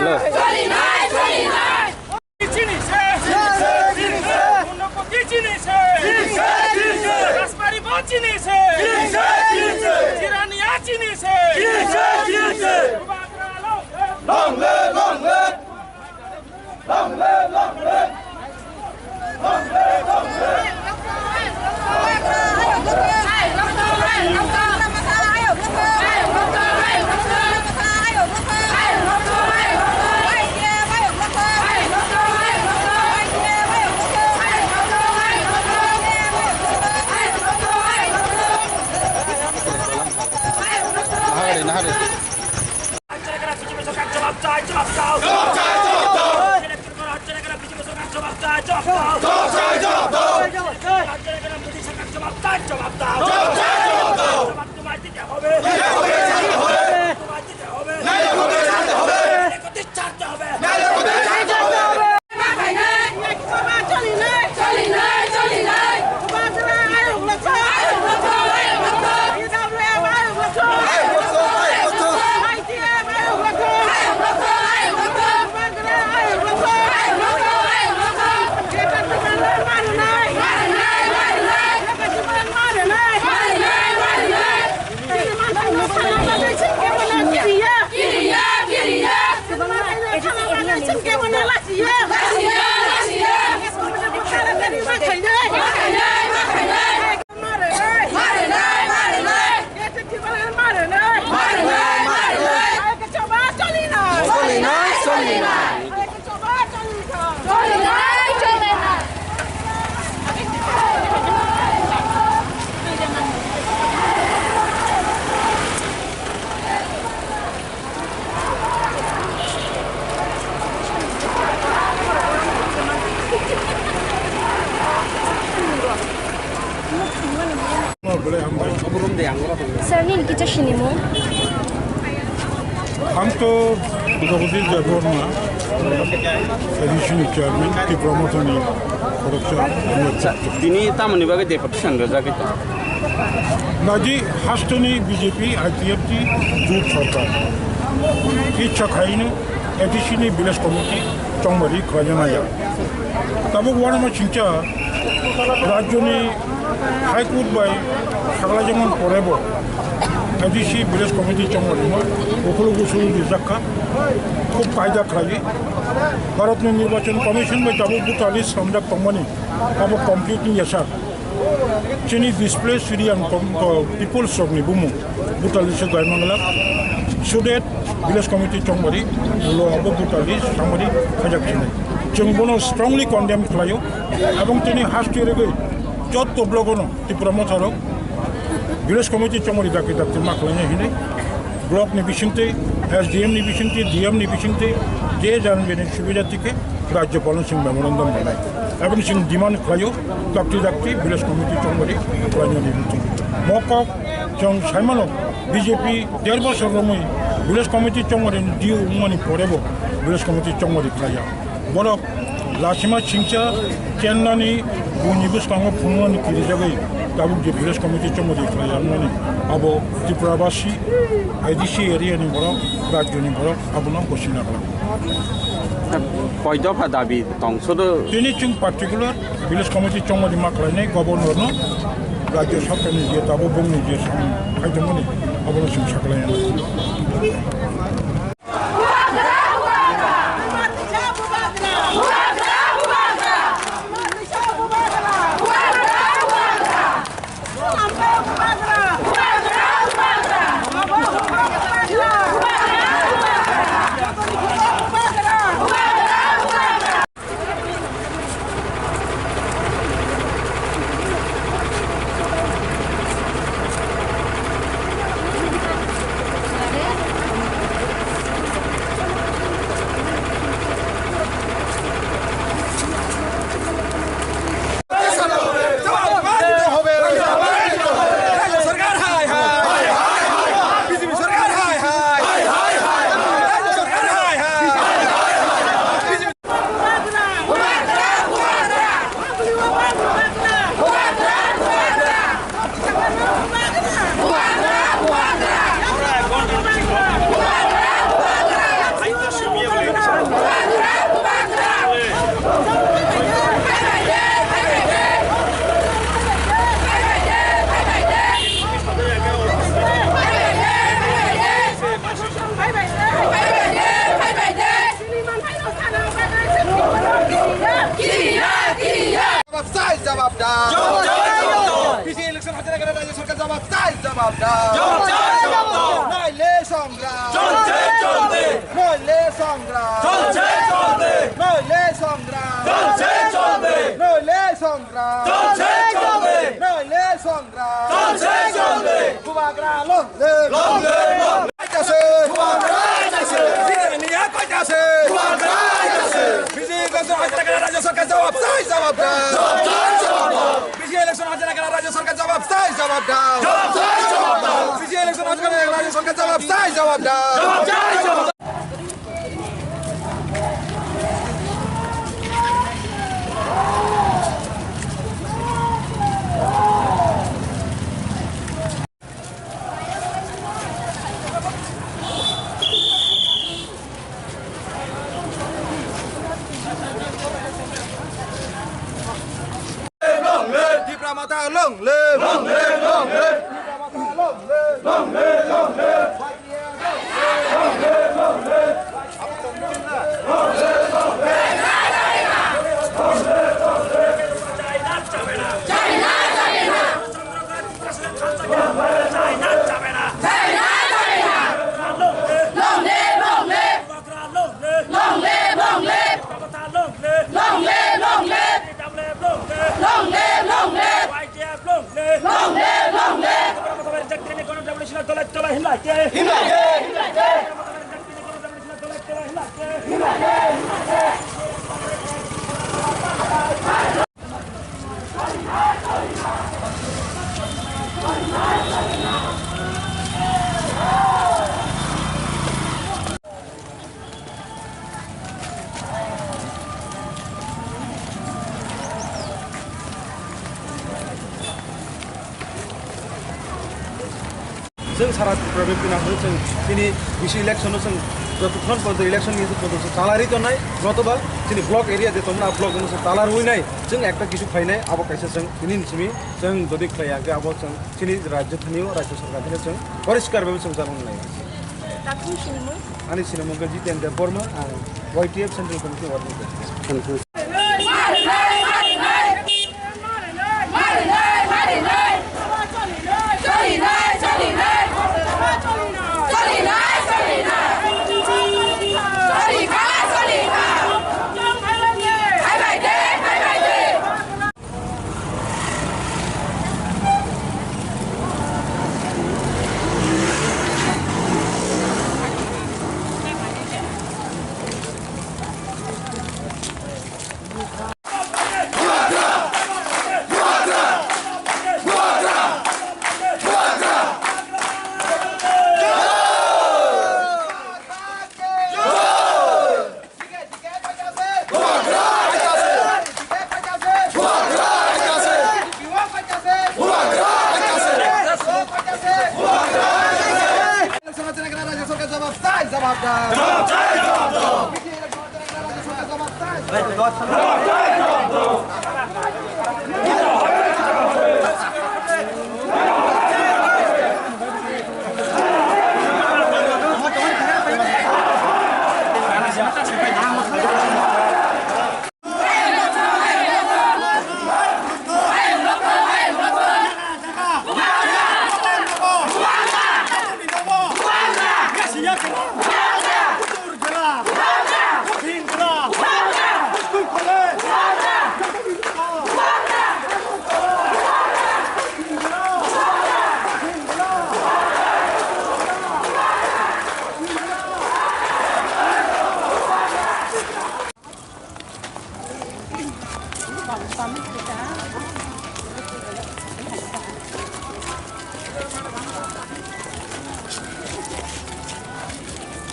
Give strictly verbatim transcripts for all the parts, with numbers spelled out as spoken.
Chini se! Chini se! Unokoti chini se! Chini se! Chini se! Rajbari bo chini se! Chini se! Chini se! Jirania chini se! Chini se! Chini se! Bubagra long live! Long live! Long live! Long live! Long live! Sir, nini kisa sinimung? Ang to Jagadish Debbarma, additional chairman, Tipra Mothani khoroksa. Tini tamoni bagwi deputation rwjagwi tong? Naji hasteni B J P, I P F T, jut sarkar. Ichha khaino A D C ni village committee chongmari khlaina naiya. Tabuk uanama singcha rajyoni High Court bai saklaijakmani porebo A D C village committee chongmarima ukhuluk usul rijak kha, khub kaida khlaiwi. Bharatni Nirbachon Commission bai tabuk voter list slamjak tongmani abo complete wngya sak. Chini displaced Syrian com-, uh, peoples rokni bumung voter list o gaimangla, so that village committee chongmari ulo abo voter list chongmari khaijak sinai. Chwng bono strongly condemn khlaio, abong tini haste rigwi jotto block ono Tipra Motha rok village committee chongmari dakti dakti ma khlaina hinwi block ni bisingtwi, S D M ni bisingtwi, D M ni bisingtwi, je jan bini subida tike Rajyapal no chwng memorandum rwnai. Aboni chwng demand khlaio, dakti dakti village committee chongmari khlainani bising. Mokok chwng saimano B J P der bosor romwi village committee chongmari ni D O wngmani porebo village committee chongmari khlaiya. Borok Lachima singcha chennani buini bwskango phunuknani kirijagwi tabuk je village committee chongmari khlai wngmani abo Tripura basi, I D C area ni borok, rajyo ni borok abono gosina khlago. Koi dopha dabi tong sodo? Tini chwng particular village committee chongmari ma khlainai governor no, rajyo sarkar ni je tabuk bongni je sam khaitongmani abono chwng saklainai. চলছে চলবে। নইলে সংগ্রাম। চলছে চলবে। নইলে সংগ্রাম। চলছে চলবে। নইলে সংগ্রাম। চলছে চলবে। নইলে সংগ্রাম। চলছে চলবে। নইলে সংগ্রাম। চলছে চলবে। বুবাগ্রা long live। Long live, long live। আছে। বুবাগ্রা আছে। জিতেন মিয়া কই আছে? বুবাগ্রা আছে। বিজেপি কত হাজার টাকা রাজ্য সরকার জবাব চাই, জবাব দাও। জবাব চাই, জবাব দাও। বিজেপি ইলেকশন হাজার টাকা রাজ্য সরকার জবাব চাই, জবাব দাও। জবাব চাই, জবাব দাও। বিজেপি ইলেকশন হাজার টাকা রাজ্য সরকার জবাব চাই, জবাব দাও। জবাব চাই, জবাব দাও। Tipra Motha long live! Long live, long live! Tipra Motha long live! Long live, long live! Long live, long live! Long live, long live! Long live, long live! Long live, long live! Himlai de, himlai de. Chwng sara Tripura bebini hwnwi chwng tini bisi election-o chwng jotokhon porjonto election ni porjonto chwng chalai rwi tongnai, jotoba chini block area je tongmani, ah block-no chwng chalai rwi nai, chwng ekta kisu khlainai, abo kaisa chwng tini ni simi chwng jodi khlai ya khe abo chwng chini rajyo thani-o, rajyo sarkar thani-o chwng poriskar bhabe chwng chana nai. Tatung sinimung? Ani sinimung khe Jiten Debbarma, ang Y T F Central Committee Working President.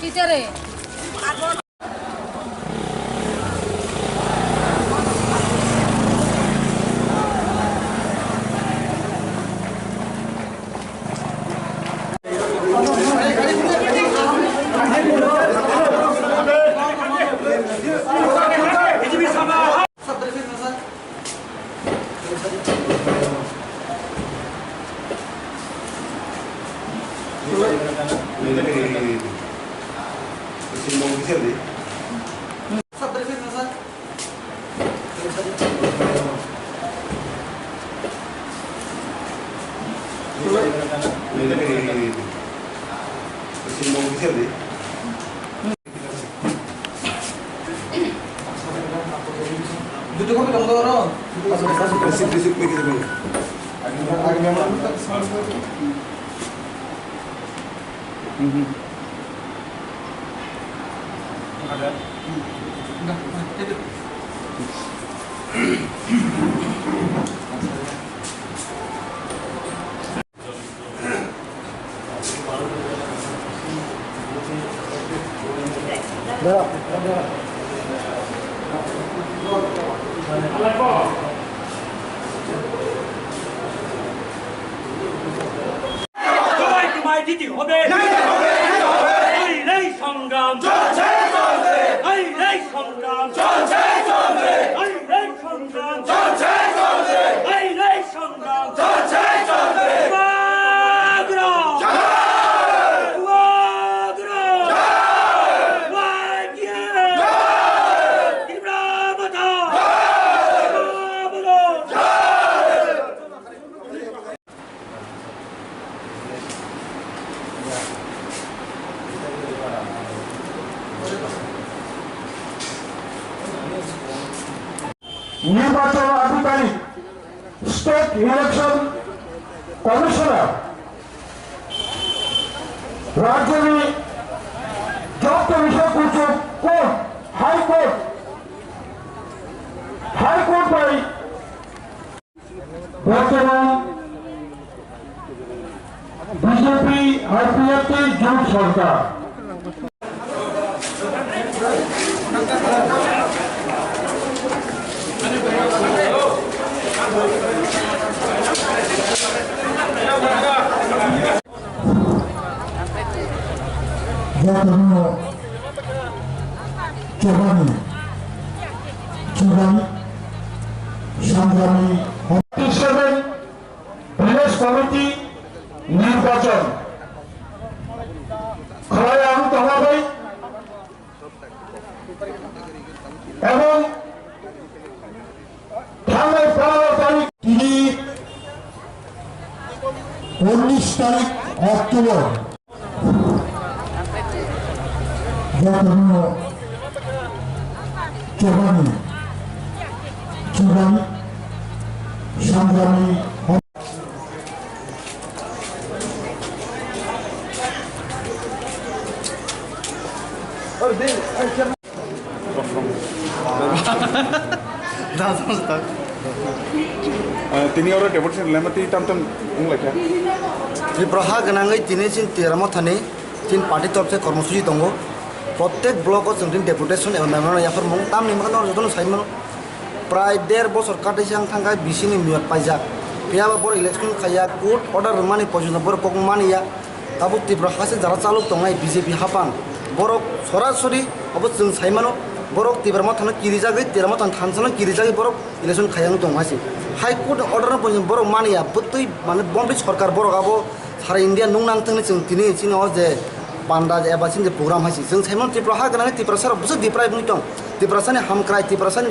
Teacher eh. Duto kopi tong doro. Receipt, receipt, receipt. জয় তোমায় দিতে হবে। দিতে হবে, দিতে হবে। এই নেই সংগ্রাম। চলছে, চলবে। এই নেই সংগ্রাম। চলছে, চলবে। এই নেই সংগ্রাম। চলছে, চলবে। এই নেই সংগ্রাম। চলছে, চলবে। সমগ্র। জয়। সমগ্র। জয়। ওয়াইটিএফ। জয়। ত্রিপুরা মাতা। জয়। ত্রিপুরা মাতা। জয়। নির্বাচন আধিকারিক, স্টেট ইলেকশন কমিশনার, রাজ্যের যত বিষয় করছে কোর্ট, হাইকোর্ট, হাইকোর্ট বাই বর্তমান বিজেপি আইপিএফটি জোট সরকার। Jotono chobani, chobani, sangrami. Forty seven village committee nirbachon khlai ang tongma bai. Ebong thangnai pondro tarik tini unnish tarik October jotono chobani, chobani, sangrami. Tini oro deputation lema twi tam tam wng laikha. Tripura ha gwnangwi tini chini Tipra Mothani chini party torop se kormosuchi tongo. Prottek block o chwng tini deputation eba memorandum yapharmung tamni mwkhang jotono sai mano. Prai der bosor kateisa wng thangkha B C ni miyot paijak. Phiyaba borok election khaiya, court order rwmani poisono borok kok maniya. Tabuk Tripura haste jara chalok tongnai B J P haphang, borok sorasori obo chwng sai mano, borok Tipra Mothano kirijagwi, Tipra Mothani thansano kirijagwi borok election khaiya wng tongo hai se. High court ni order no poisono borok maniya, bwtwi mane bombei sorkar borok abo sara India nung nang thwngni chwng tini chini o je panda eba chini je program hai se. Chwng sai mano Tripura ha gwnangwi Tiprasa rok bwswk deprive wngwi tong. Tiprasani hamkrai, Tiprasani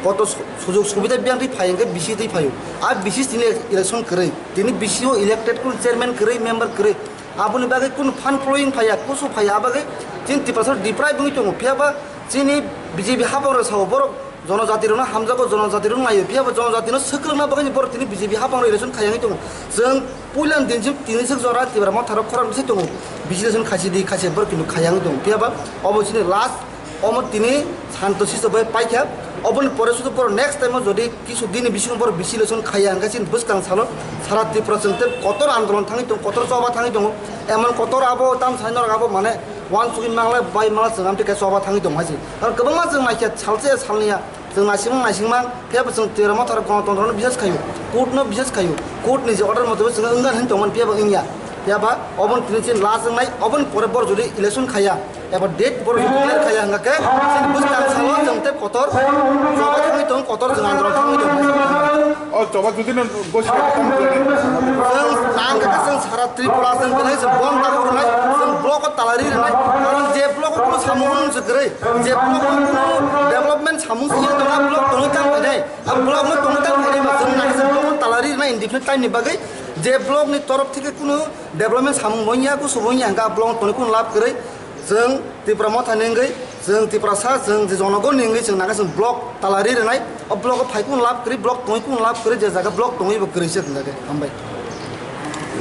koto su-, sujog subida biyang twi phai hwnkhe B C twi phaio. A B C tini election kwrwi. Tini B C o elected kunu chairman kwrwi, member kwrwi. Aboni bagwi kunu fund flowing phaiya, kusu phaiya, a bagwi chini Tiprasa deprive wngwi tongo. Phiyaba chini B J P haphang rok sao borok jonojati rokno hamjago, jonojati rokno naio. Phiyaba jonojati no swkang na bagwi borok tini B J P haphang rok election khaiya wngwi tongo. Chwng puila din chini tini swk jora Tipra Motha rok khorang bwsai tongo. B C election khaisi di khaisi borok kintu khaiya wngwi tongo. Phiyaba obo chini last Omo tini santo sisto bai paikha. Oboni pore sudu poro next time o jodi kisu dini bisingo poro B C election khaiya hwnkhe chini bwskang salo sara Tripura chwng tei kotor andolon thangwi tongo, kotor choba thangwi tongo. Emon kotor abo tam sai norok abo mane uansugwi manglai bai mangla chwng amtwi khe choba thangwi tongo hai se. Aro kwbangma chwng naikha salse salniya chwng naisingmang naisingmang phiyaba chwng Tipra Motha rok Ganatantro no bisas khaio, court no bisas khaio, court ni je order mote bo chwng wngya hinwi tongmani phiyaba wngya. Phiyaba oboni tini chini last wngnai, oboni pore boro jodi election khaiya, eba date boro jodi clear khaiya hwnkha khe, chini bwskang salo chwng tei kotor choba thangwi tong, kotor chwng andolon thangwi tong. O choba jodi no gosi. Chwng nang khe chwng sara Tripura chwng belai chwng bon dagwi rwnai, chwng block o tala ri rwnai. Karon je block o kuno samung se kwrwi, je block o kuno development samung se ya tongna block tongwi tang khainai. A block no tongwi tang khainai ba chwng nang khe chwng block o tala ri rwnai indefinite time ni bagwi. Je block ni torof theke kuno development samung bo wngya, kusu bo wngya, hwnkhe a block tongwi kuno lab kwrwi. Chwng Tipra Motha ni wngwi Chwng Tiprasa, chwng je jonogonni wngwi chwng nangkhe chwng block talari rwnai. O block o phaikung lab kwrwi, block tongwi kung lab kwrwi, je jaga block tongwi bo kwrwi se thwngjak khe. Hambai.